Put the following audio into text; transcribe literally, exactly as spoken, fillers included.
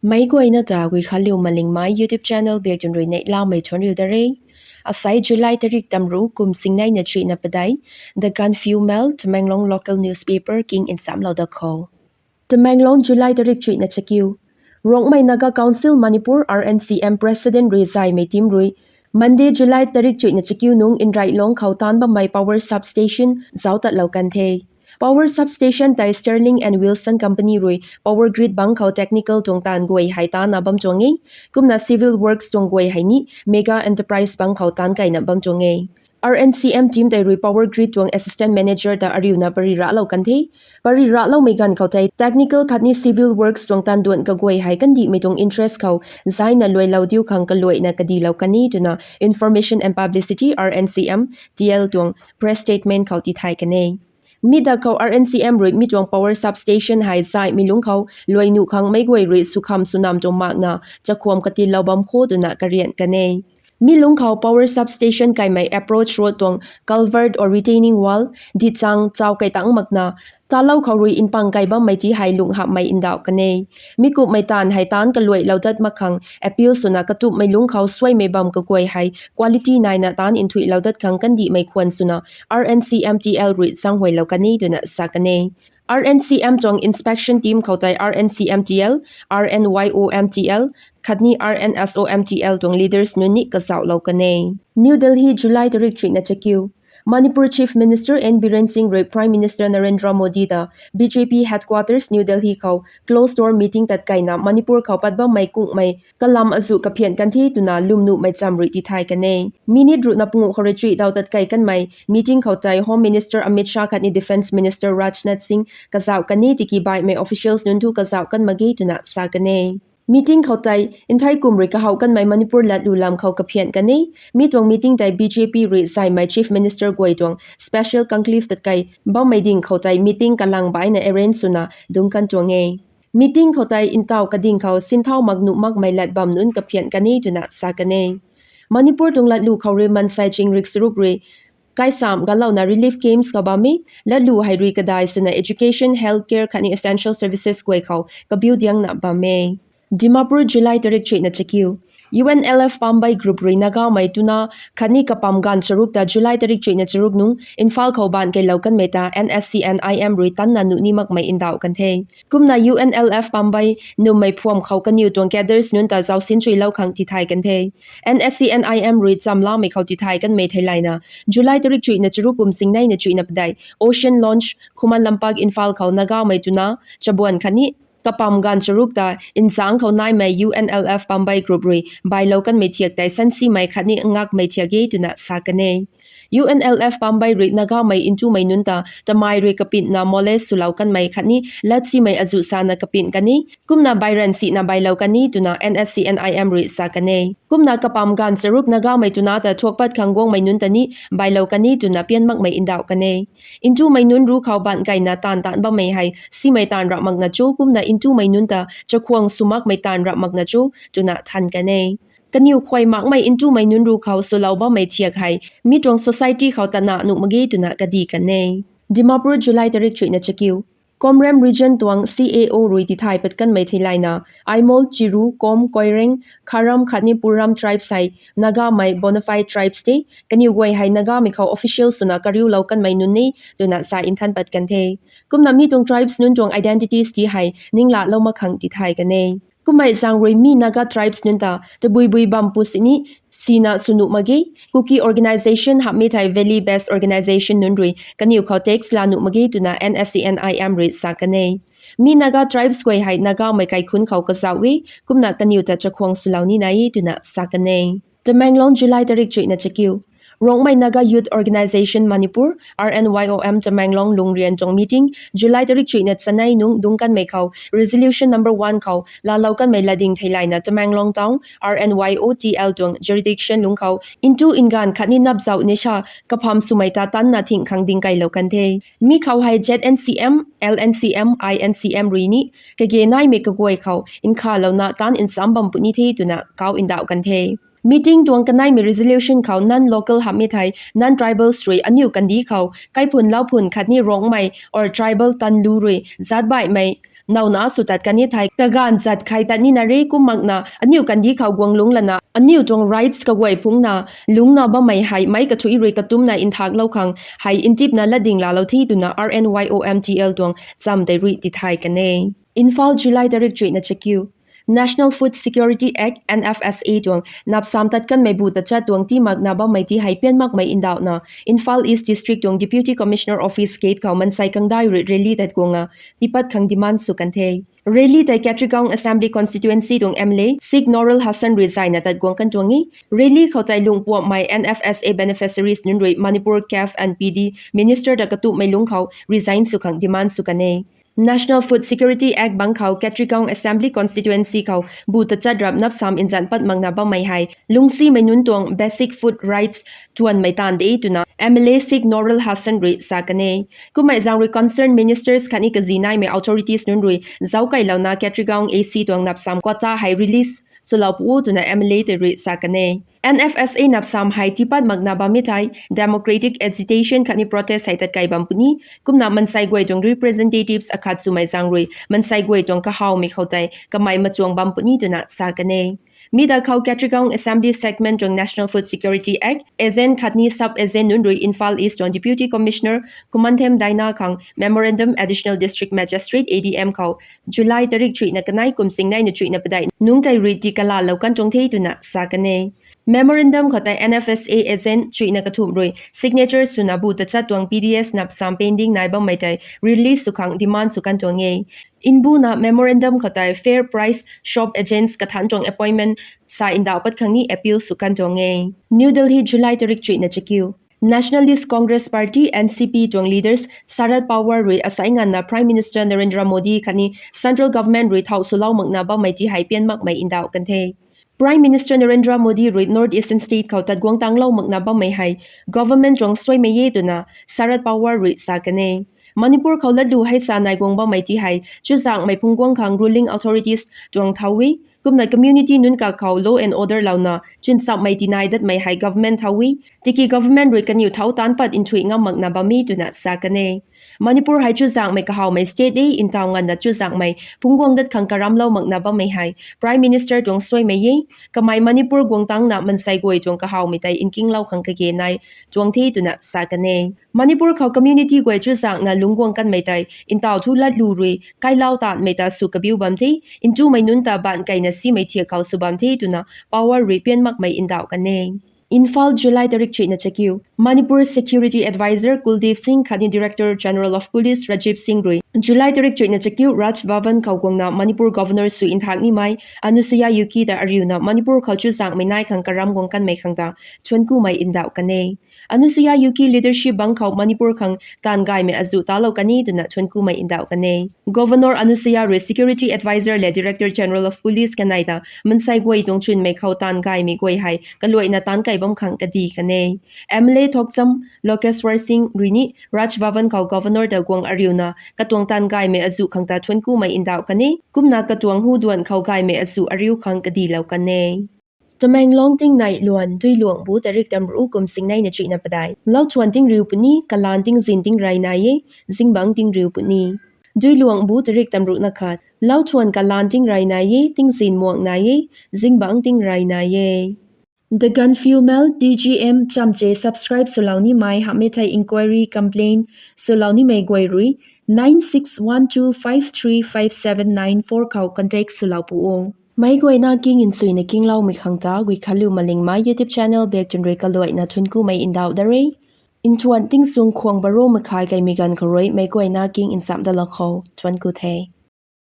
Meic guayna ta Guikhanliu Malingmei YouTube channel biak tun rui neihlamei thuanc riu da re. Asei July tarik tamru kum singneina chuihna padeih, The Gaanphiu Mail, Tamenglong local newspaper king nsamlou da khou. Tamenglong, July tarik chuihna chakiu. Rongmei Naga Council Manipur, R N C M president rui zaymei team rui Monday, July tarik chuihna chakiu nung Nrailong khou taanc bammei power substation zauc tatlou kan the. Power substation tei Sterling and Wilson company rui power grid bangc khou technical tuang taanv guay hei taanna bam tuang e. Kumna civil works tuang guay hei ni mega enterprise bangc khou taanc kaina bam tuang e. R N C M team tei rui power grid tuang assistant manager ta ariuna pary raclou kan the. Pary racloumei ganv khou tei technical khatni civil works tuang taanv duan kaguay hei kandihmei tuang interest khou zaina luailou diu khang kaluaina kadilou kan e twna Information and Publicity, R N C M T L tuang press statement khou tithay kan e. Mi da khou R N C M rui mi tuang power substation hei zaymei lungc khou luai nuh khang meic guay rui sukham sunam tuang makna chakhwam katiilou bam kho twna karian kan e. Mi lungc khou power substation kaimei approach road tuang culvert or retaining wall dichang chau kai tang makna talou khou rui npang kai bammei ti hei lungh hamhmei ndauh kan e. Mi kumhmei taanv hei taanc kaluailou dat mak khang appeal swna katumhmei lungc khou suaimei bam kaguay hei quality naina taanc nthuihlou dat khang kandihmei khwan swna R N C M T L rui zaenghuaylou kan e twna sa kan e. R N C M tuang inspection team khou tei R N C M T L, R N Y O M T L khatni R N S O M T L tuang leaders nunc ni kazauhlou kan e. New Delhi, July tarik chuihna chakiu. Manipur Chief Minister N Biren Singh rui Prime Minister Narendra Modi ta B J P headquarters New Delhi khou closed door meeting tatkaina Manipur khou pat bammei kunghmei kalam azuh kaphian kan the twna lwmnuhmei cham rui tithay kan e. Minute ruhna panguh khou rui chuih daw tatkai kanmei meeting khou tei Home Minister Amit Shah khatni Defence Minister Rajnath Singh kazauh kan e, tiki baihmei officials nunc thu kazauh kan mak ge twna sa kan e. Meeting khou tei nthei kum rui kahouh kanmei Manipur latlu lam khou kaphian kan e. Mi tuang meeting tei B J P rui zaymei Chief Minister guay tuang special conclave tatkai bammei ding khou tei meeting kalang baihna arrange swna dungc kan tuang e. Meeting khou tei ntaw kading khou sinthau mak nuh makmei lat bam nunc kaphian kan e twna sa kan e. Manipur tuang latlu khou rui mansei chingrik charuk rui kaisam galouna relief camps khou bam e. Latlu hei rui kadai swna education, healthcare khatni essential services guay khou kabiu diangna bam e. Dimapur, July tarik chuihna chakiu. U N L F Pambai group rui Nagamei tuna khatni kapam ganv charuk ta July tarik chuihna charuk nung Imphal khou baanc keylou kanmei ta N S C N I M rui tanna nuh ni makmei ndauh kan the. Kumna U N L F Pambai nummei phuam khou kaniw tuang cadres nunc ta zausin chuilou khang tithay kan the. N S C N I M rui chamlamei khou tithay kanmei theilayna, July tarik chuihna charuk kum singneina chuihna padeih Ocean Lounge, Khuman Lampak, Imphal khou Nagamei tuna chabuan khatni kapam ganv charuk ta nzangc khou naimei U N L F Pambai group rui bailou kanmei thiak tei sansimei khatni ngakmei thiak e twna sa kan e. U N L F Pambai rui Nagamei ntumei nunc ta tamei rui kapitna molest swlou kanmei khatni latsimei azuh sana kapin kan e. Kumna bairan sihna bailou kan e twna N S C N I M rui sa kan e. Kumna kapam ganv charuk Nagamei tuna ta thuak pat khang guangmei nunc ta ni bailou kan e twna pian makmei ndauh kan e. Ntumei nunc ruc khou baanc keina taanv taanc bammei hei simei taanv rap makna cho, kumna ntumei nunc ta chakhwang sw makmei taanv rap makna cho twna than kan e. Kaniw khuay makmei ntumei nunc ruc khou swlou bammei thiak hei mi tuang society khou tana nuh mak ge twna kadi kan e. Dimapur, July tarik chuihna chakiu. Komrem region tuang C A O rui tithay pat kanmei theilayna, Aimol, Chiru, Kom, Koireng, Kharam khatni Puram tribes hei Nagamei bona fide tribes the, kaniw guay hei Nagamei khou official swna kariulou kanmei nunc e twna sa nthan pat kan the. Kumna mi tuang tribes nunc tuang identities ti hei ninglalou mak khang tithay kan e. Kummei zaeng rui mi Naga tribes nunc ta tabui bui bam pu sini sina sw nuh mak ge. Kuki organisation hamhmei thei valley based organisation nunc rui kaniw khou tax laa nuh mak ge twna N S C N I M rui sa kan e. Mi Naga tribes guay hei Nagamei kaikhunc khou kazauh e, kumna kaniw ta chakhwang swlou ni nai e twna sa kan e. Tamenglong, July tarik chuihna chakiu. Rongmei Naga Youth Organisation Manipur, R N Y O M Tamenglong lungrian tuang meeting July tarik chuihna chanei nung dungc kanmei khou resolution number one khou laalou kanmei latding theilayna Tamenglong Town R N Y O T L tuang jurisdiction lungc khou ntu nganv khatni napzauh nisa kapham swmei ta tanna thing khang ding kailou kan the. Mi khou hei Z N C M, L N C M, I N C M rui ni kage naimei kaguay khou nkhalouna taanc nsam bam puni the twna kau ndauh kan the. Meeting tuang kaneimei resolution khou non-local hamhmei thei non-tribals rui aniu kandih khou kaiphun lauphun khatni Rongmei or tribal tanlu rui zat baihmei Nowna sw tat kan e thei, kaganv zat khai tat nina re kum makna, aniu kandih khou guang lungc lana, aniu tuang rights kaguay phungna, lungcna bammei hei, meic kathuic rui katumna nthaklou khang, hei ntipna latding laalou the twna R N Y O M T L tuang cham tei rui tithay kan e. Imphal, July tarik chuihna chakiu. National Food Security Act, N F S A tuang napsam tat kanmei bu tachat tuang tii makna bammei ti hei pian makmei ndauhna, Imphal East District tuang Deputy Commissioner Office gate khou mansei kangdai rui rally tat guang a, tiipat khang demand sw kan the. Rally tei Katrigaon Assembly Constituency tuang M L A Sheikh Noorul Hassan rui zayna tat guang kan tuang e. Rally khou tei lungpuammei N F S A beneficiaries nunc rui Manipur CAF and P D Minister ta katupmei lungc khou resign sw khang demand sw kan e. National Food Security Act bang khou Katrigaon Assembly Constituency khou bu tachat rap napsam nzan pat makna bammei hei, lungcsimei nunc tuang basic food rights tuanmei taanv de twna M L A Sheikh Noorul Hassan rui sa kan e. Kummei zaeng rui concerned ministers khatni kazi naimei authorities nunc rui zauckailouna Katrigaon A C tuang napsam quota hei release swlou pu o twna M L A tei rui sa kan e. N F S A napsam hei tiipat makna bammei thei democratic agitation khatni protest hei tat kai bam puni, kumna mansei guay tuang representatives akhat swmei zaeng rui mansei guay tuang kahawmei khou tei kamei machuang bam puni twna sa kan e. Mi da khou Katrigaon Assembly segment tuang National Food Security Act agent khatni sub agent nunc rui Imphal East tuang Deputy Commissioner Kumanthem Daina khang memorandum Additional District Magistrate, A D M khou July tarik chuihna kanei kum singneina chuihna padeih nungc tei rui tii kalaalou kan tuang the twna sa kan e. Memorandum khou tei N F S A agent chuihna kathumh rui signature swna bu tachat tuang P D S napsam pending nai bammei tei release sw khang demand sw kan tuang e. Mbuna memorandum khou tei fair price shop agents kathanc tuang appointment sa ndauh pat khang ni appeal sw kan tuang e. New Delhi, July tarik chuihna chakiu. Nationalist Congress Party, N C P tuang leaders Sharad Pawar rui asai nganvna Prime Minister Narendra Modi khatni Central Government rui thau swlou makna bammei ti hei pian makmei ndauh kan the. Prime Minister Narendra Modi rui North Eastern State khou tat guang tanglou makna bammei hei government tuang suaimei e twna Sharad Pawar rui sa kan e. Manipur khou latlu hei sa nai guang bammei ti hei chuzaenghmei phungc guang khang ruling authorities tuang thau e. Kumna community nunc kak khou law and order louna chwnchapmei tinai datmei hei government thau e. Tiki government rui kaniw thau taanc pat nthuih ngam makna bam e twna sa kan e. Manipur hei chuzaenghmei kahawmei state e, ntaw nganvna chuzaenghmei phungc guang dat khang karamlou makna bammei hei Prime Minister tuang suaimei e. Kamei Manipur guang tangna mansei guay tuang kahawmei tei nkinglou khang kage nai tuang the twna sa kan e. Manipur khou community guay chuzaenghna lungc guang kanmei tei ntaw thu latlu rui kailou taanmei ta sw kabiu bam the, ntumei nunc ta baanc keina simei thiak khou sw bam the twna Pawar rui pian makmei ndauh kan e. Imphal, July tarik chuihna chakiu. Manipur Security Advisor Kuldeep Singh khatni Director General of Police Rajiv Singh rui July tarik chuihna chakiu Raj Bhavan khou guangna Manipur Governor sw nthak nimei Anusuiya Uikey ta ariuna Manipur khou chuzaenghmei nai khang karam guang kanmei khang ta thuanckumei ndauh kan e. Anusuiya Uikey leadership bang khou Manipur khang taanv gaymei azuh talou kan e twna thuanckumei ndauh kan e. Governor Anusuiya rui Security Advisor le Director General of Police kanei ta mansei guay tuang chwnmei khou taanv gaymei guay hei kaluaina taanc kai bam khang kadi kan e. M L A Thokcham Lokeshwar Singh rui ni Raj Bhavan khou Governor ta guang ariuna katuang taanv gaymei azuh khang ta thuanckumei ndauh kan e. Kumna katuang hu duan khou gaymei azuh ariu khang kadilou kan e. Tamenglong tingnei luan Duiluangbu tarik tamruh kum singneina chuihna padeih. Lauthuan tingriu puni, kalaan tingzin tingrey nai e, zingbangc tingriu puni. Duiluangbu tarik tamruhna khat. Lauthuan kalaan tingrey nai e, tingzin muang nai e, zingbangc tingrey nai e. The Gaanphiu Mail, D G M chamche subscribe swlou nimei hamhmei thei inquiry complaint swlou nimei guay rui nine six one two five three five seven nine four khou contact swlou pu o. Meic guayna king nsuina kingloumei khang ta Guikhanliu Malingmei YouTube channel bak twn rui kaluaina thuanckumei ndauh da re. Nthuan tingsung khwang baro makhai kaimei ganv khou rui meic guayna king nchamh dalou khou thuancku the.